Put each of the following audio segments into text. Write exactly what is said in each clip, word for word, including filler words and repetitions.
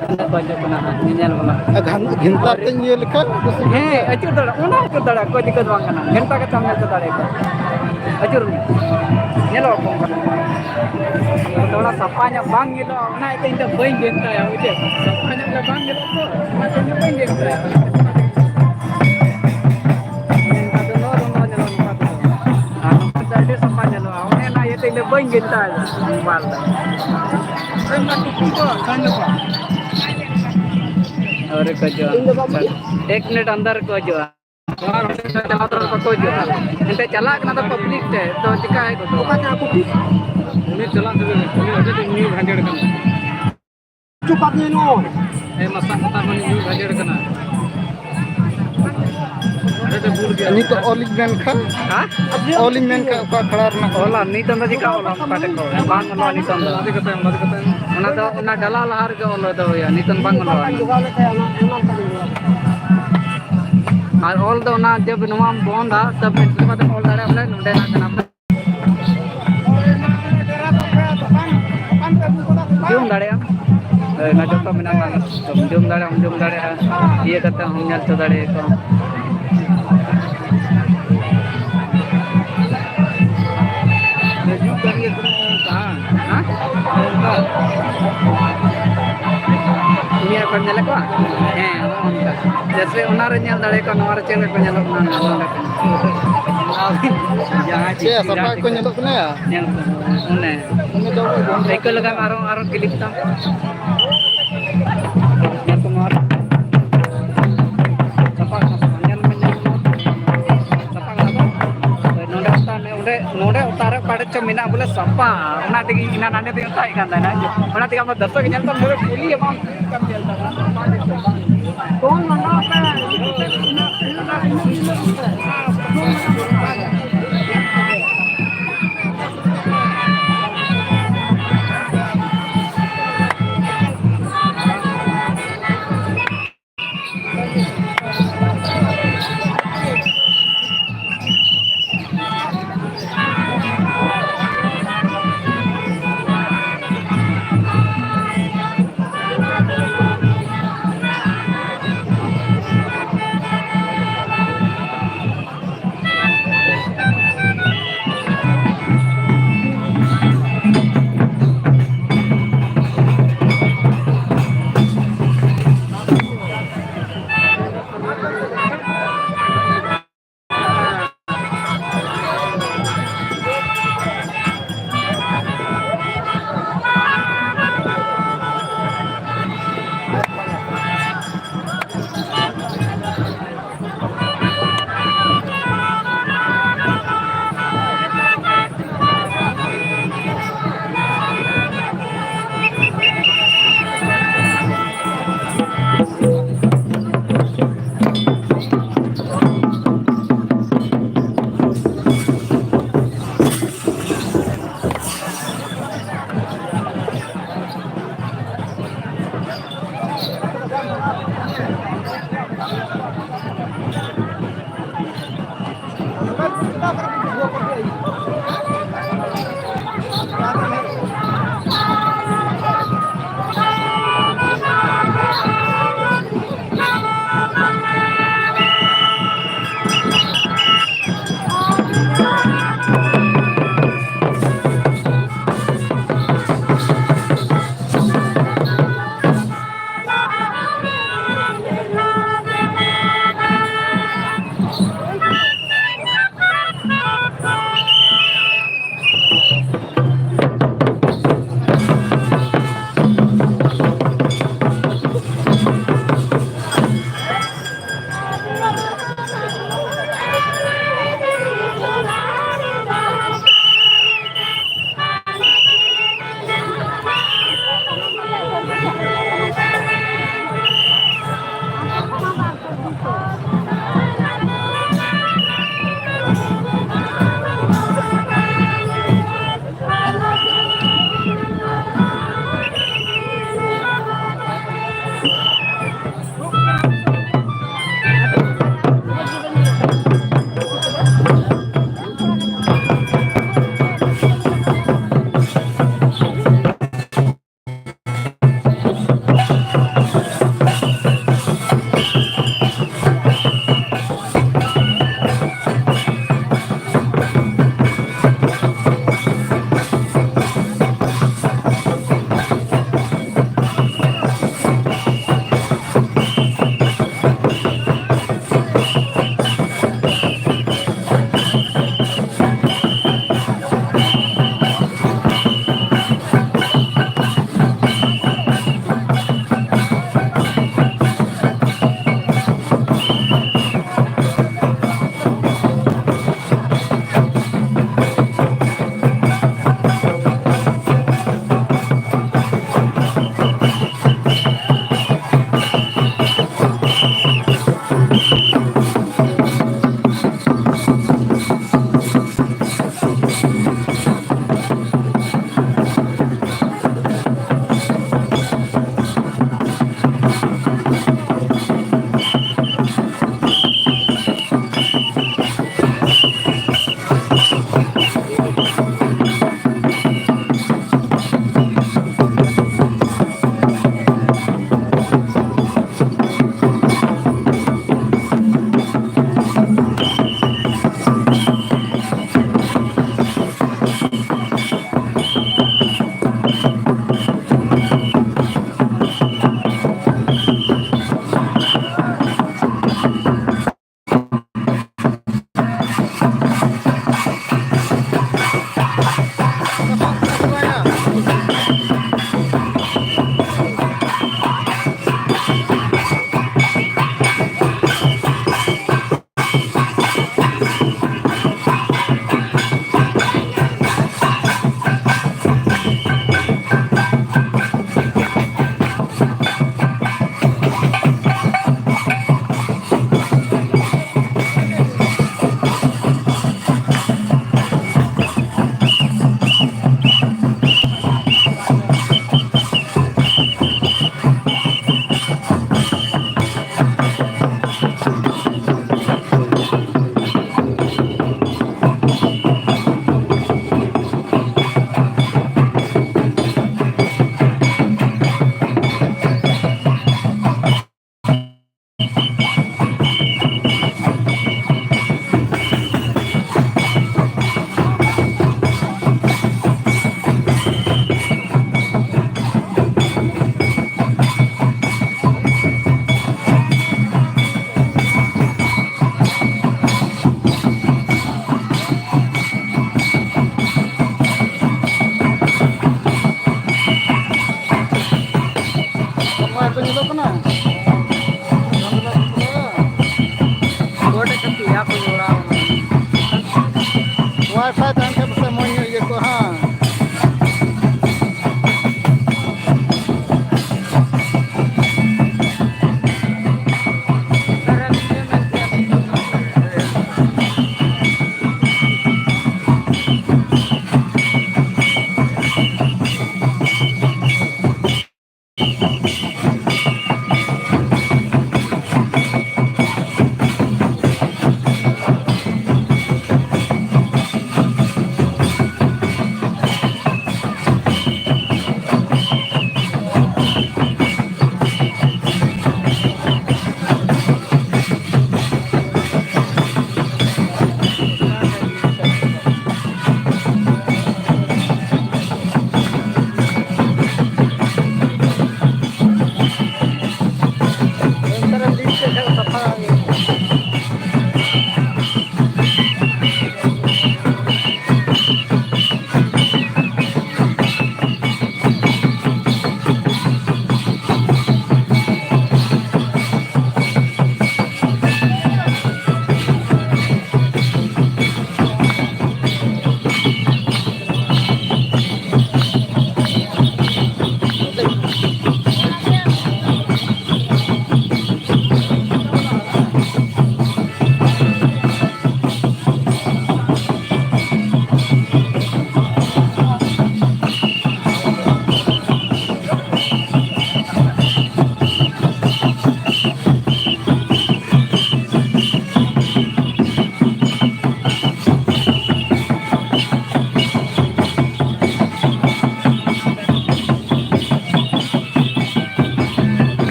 ᱠᱚ ᱦᱤᱡᱩᱜ ᱠᱟᱱᱟ ᱦᱟᱸᱜ ᱧᱮᱧᱮᱞ ᱵᱚᱞᱮ᱾ ᱟᱨ ᱜᱷᱟᱱ-, ᱜᱷᱮᱱᱴᱟ ᱛᱮᱧ ᱤᱭᱟᱹ ᱞᱮᱠᱷᱟᱱ ᱵᱮᱥᱤ ᱦᱮᱸ, ᱟᱹᱪᱩᱨ ᱫᱟᱲᱮᱭᱟᱜᱼᱟ, ᱚᱱᱟ ᱟᱹᱪᱩᱨ ᱫᱟᱲᱮᱭᱟᱜᱼᱟ, ᱠᱳᱭ ᱫᱤᱠᱠᱟᱛ ᱵᱟᱝ ᱠᱟᱱᱟ᱾ ᱜᱷᱮᱱᱴᱟ ᱠᱟᱛᱮ ᱟᱢ ᱧᱮᱞ ᱦᱚᱪᱚ ᱫᱟᱲᱮᱭᱟᱜᱼᱟ᱾ ᱟᱹᱪᱩᱨ ᱢᱮ, ᱧᱮᱞᱚᱜ ᱟᱠᱚ ᱚᱱᱠᱟ᱾ ᱛᱷᱚᱲᱟ ᱥᱟᱯᱷᱟ ᱧᱚᱜ ᱵᱟᱝ ᱧᱮᱞᱚᱜᱼᱟ, ᱚᱱᱟ ᱤᱭᱟᱹᱛᱮ ᱤᱧ ᱫᱚ ᱵᱟᱹᱧ ᱜᱷᱮᱱᱴᱟᱭᱟ, ᱵᱩᱡᱷᱟᱹᱣ? ᱥᱟᱯᱷᱟ ᱧᱚᱜ ᱞᱮ ᱵᱟᱝ ᱧᱮᱞᱚᱜ ᱛᱚ, ᱚᱱᱟᱛᱮ ᱤᱧ ᱫᱚ ᱵᱟᱹᱧ ᱜᱷᱮᱱᱴᱟᱭᱟ᱾ ᱜᱷᱮᱱᱴᱟ ᱫᱚ ᱱᱚᱜᱼᱚ ᱱᱚᱝᱠᱟ ᱧᱮᱞᱚᱜᱼᱟ, ᱱᱚᱝᱠᱟ ᱫᱚ᱾ ᱟᱨ ᱱᱚᱝᱠᱟ ᱫᱚ ᱟᱹᱰᱤ ᱥᱟᱯᱷᱟ ᱧᱮᱞᱚᱜᱼᱟ, ᱚᱱᱮ ᱚᱱᱟ ᱤᱭᱟᱹᱛᱮ ᱤᱧ ᱫᱚ ᱵᱟᱹᱧ ᱜᱷᱮᱱᱴᱟᱭᱟ ᱢᱳᱵᱟᱭᱤᱞ ᱫᱚ᱾ ᱚᱱᱟ ᱴᱩᱠᱩᱡ ᱠᱚ ᱥᱟᱝ ᱫᱚ ᱵᱟᱝ᱾ ᱟᱹᱣᱨᱤ ᱠᱚ ᱦᱤᱡᱩᱜᱼᱟ᱾ ᱤᱧ ᱫᱚ ᱵᱟᱢ ᱤᱫᱤᱭᱟ? ᱮᱠ ᱢᱤᱱᱤᱴ ᱟᱱᱫᱟᱨ ᱨᱮᱠᱚ ᱦᱤᱡᱩᱜᱼᱟ᱾ ᱪᱟᱞᱟᱣ ᱛᱚᱨᱟ ᱵᱟᱠᱚ ᱦᱤᱡᱩᱜᱼᱟ᱾ ᱮᱱᱛᱮ ᱪᱟᱞᱟᱜ ᱠᱟᱱᱟ ᱛᱚ ᱯᱟᱵᱽᱞᱤᱠ ᱴᱷᱮᱡ, ᱛᱚ ᱪᱤᱠᱟ ᱦᱮᱡ ᱜᱚᱫᱚᱜᱼᱟ? ᱚᱠᱟ ᱪᱟᱞᱟᱜ ᱯᱟᱵᱽᱞᱤᱠ? ᱩᱱᱤ ᱪᱟᱞᱟᱜ ᱛᱮᱜᱮ, ᱩᱱᱤ ᱟᱹᱰᱤ ᱧᱩᱭ ᱵᱷᱟᱸᱡᱟᱲ ᱠᱟᱱᱟ᱾ ᱪᱩᱯ ᱟᱫ ᱱᱚᱜᱼᱚᱭ᱾ ᱦᱮᱸ, ᱢᱟᱥᱟ ᱢᱟᱥᱟ ᱠᱷᱚᱱ ᱧᱩᱭ ᱵᱷᱟᱸᱡᱟᱲ ᱠᱟᱱᱟ᱾ ᱟᱹᱰᱤ ᱟᱹᱰᱤ ᱵᱷᱩᱞ ᱜᱮᱭᱟ᱾ ᱱᱤᱛᱚᱜ ᱚᱞᱤᱧ ᱢᱮᱱ ᱠᱷᱟᱱ, ᱦᱮᱸ? ᱚᱞᱤᱧ ᱢᱮᱱ ᱠᱷᱟᱱ ᱚᱠᱟ ᱟᱠᱷᱲᱟ ᱨᱮᱱᱟᱜ ᱚᱞᱟ? ᱱᱤᱛᱚᱝ ᱫᱚ ᱪᱤᱠᱟ ᱚᱞᱟ? ᱚᱠᱟ ᱴᱷᱮᱡ ᱠᱚ ᱵᱟᱝ ᱚᱞᱚᱜᱼᱟ ᱱᱤᱛᱚᱝ ᱫᱚ᱾ ᱞᱟᱫᱮ ᱠᱟᱛᱮ, ᱞᱟᱫᱮ ᱠᱟᱛᱮ᱾ ᱚᱱᱟ ᱫᱚ, ᱚᱱᱟ ᱰᱟᱞᱟ ᱞᱟᱦᱟ ᱨᱮᱜᱮ ᱚᱞ ᱫᱚ ᱦᱩᱭᱩᱜᱼᱟ, ᱱᱤᱛᱚᱝ ᱵᱟᱝ ᱚᱞᱚᱜᱼᱟ᱾ ᱡᱚᱜᱟᱣ ᱞᱮᱠᱷᱟᱡ ᱚᱱᱟ, ᱚᱱᱟ ᱞᱮᱠᱟ ᱜᱮ ᱧᱮᱞᱚᱜᱼᱟ᱾ ᱟᱨ ᱚᱞ ᱫᱚ ᱚᱱᱟ ᱡᱮ ᱱᱚᱣᱟᱢ ᱵᱚᱱᱫᱟ, ᱛᱚᱵᱮ ᱤᱱᱠᱟᱹ ᱠᱟᱛᱮᱢ ᱚᱞ ᱫᱟᱲᱮᱭᱟᱜᱼᱟ, ᱵᱚᱞᱮ ᱱᱚᱸᱰᱮᱱᱟᱜ ᱠᱟᱱᱟ᱾ ᱡᱚᱢ ᱫᱟᱲᱮᱭᱟᱜᱼᱟᱢ᱾ ᱦᱳᱭ, ᱚᱱᱟ ᱡᱚᱛᱚ ᱢᱮᱱᱟᱜᱼᱟ, ᱡᱚᱢ ᱫᱟᱲᱮᱭᱟᱜᱼᱟᱢ, ᱡᱚᱢ ᱫᱟᱲᱮᱭᱟᱜᱼᱟ, ᱤᱭᱟᱹ ᱠᱟᱛᱮ ᱦᱚᱸᱢ ᱧᱮᱞ ᱦᱚᱪᱚ ᱫᱟᱲᱮᱭᱟᱠᱚᱣᱟ᱾ ᱦᱤᱡᱩᱜ ᱠᱟᱱ ᱜᱮᱭᱟ ᱠᱚ, ᱦᱮᱸ? ᱦᱮᱸ? ᱚᱱᱠᱟ᱾ ᱩᱱᱤᱭᱟᱜ ᱠᱚ ᱧᱮᱞᱮᱫ ᱠᱚᱣᱟ? ᱦᱮᱸ, ᱱᱚᱜᱼᱚ ᱱᱚᱝᱠᱟ᱾ ᱡᱮᱭᱥᱮ, ᱚᱱᱟ ᱨᱮ ᱧᱮᱞ ᱫᱟᱲᱮ ᱠᱚᱣᱟ, ᱱᱚᱣᱟ ᱨᱮ ᱪᱮᱫ ᱞᱮᱠᱟ ᱠᱚ ᱧᱮᱞᱚᱜ ᱠᱟᱱᱟ, ᱱᱚᱰᱮ ᱠᱷᱚᱱ᱾ ᱡᱟᱦᱟᱸᱭ ᱪᱮᱫ ᱪᱤᱠᱤ ᱥᱟᱯᱷᱟ ᱡᱟᱦᱟᱸ ᱜᱮᱠᱚ ᱪᱤᱠᱤ ᱧᱮᱞᱚᱜ ᱠᱟᱱᱟ ᱭᱟ? ᱧᱮᱞ ᱠᱚᱢ, ᱚᱱᱮ᱾ ᱩᱱᱤ ᱫᱚ ᱟᱹᱭᱠᱟᱹᱣ ᱞᱮᱠᱷᱟᱱ ᱟᱨᱚ, ᱟᱨᱚ ᱠᱞᱤᱯ ᱛᱟᱢ᱾ ᱧᱮᱞ ᱠᱚᱢ ᱟᱨ᱾ ᱥᱟᱯᱷᱟ ᱠᱟᱱᱟ ᱥᱮ ᱵᱟᱝ? ᱧᱮᱞ ᱢᱮ, ᱧᱮᱞ ᱢᱮ᱾ ᱥᱟᱯᱷᱟ ᱠᱟᱱᱟ ᱛᱚ? ᱱᱚᱰᱮ ᱚᱛᱟ ᱢᱮ, ᱚᱸᱰᱮ, ᱱᱚᱰᱮ ᱚᱛᱟ ᱨᱮ ᱚᱠᱟ ᱨᱮ ᱪᱚ ᱢᱮᱱᱟᱜᱼᱟ ᱵᱚᱞᱮ ᱥᱟᱯᱷᱟ᱾ ᱚᱱᱟ ᱛᱮᱜᱮ ᱤᱧ ᱦᱟᱱᱟ ᱱᱟᱰᱮ ᱛᱮᱧ ᱚᱛᱟᱭᱮᱫ ᱠᱟᱱ ᱛᱟᱦᱮᱱᱟ᱾ ᱚᱱᱟ ᱛᱮᱜᱮ ᱟᱢ ᱫᱚ ᱫᱚᱨᱥᱚᱠ ᱧᱮᱞ ᱛᱟᱢ ᱫᱷᱚᱨᱮ ᱠᱩᱞᱤ ᱟᱢᱟᱢ᱾ ᱠᱟᱱᱟ᱾ ᱚᱠᱚᱭ ᱴᱷᱮᱡ ᱠᱷᱟᱹᱛᱤᱨ ᱟᱯᱮ ᱡᱚᱲᱟᱣ ᱠᱟᱱᱟ? Wi-Fi ᱛᱟᱦᱮᱱ ᱠᱷᱟᱡ ᱯᱟᱥᱮᱡ ᱢᱚᱡᱽ ᱧᱚᱜ ᱤᱭᱟᱹ ᱠᱚᱜᱼᱟ ᱦᱟᱸ᱾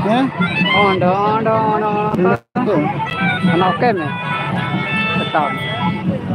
ᱦᱮᱸ? ᱚᱸᱰᱮ, ᱚᱸᱰᱮ, ᱚᱸᱰᱮ, ᱚᱸᱰᱮ᱾ ᱚᱱᱟ OK ᱢᱮ᱾ ᱦᱟᱛᱟᱣ ᱢᱮ᱾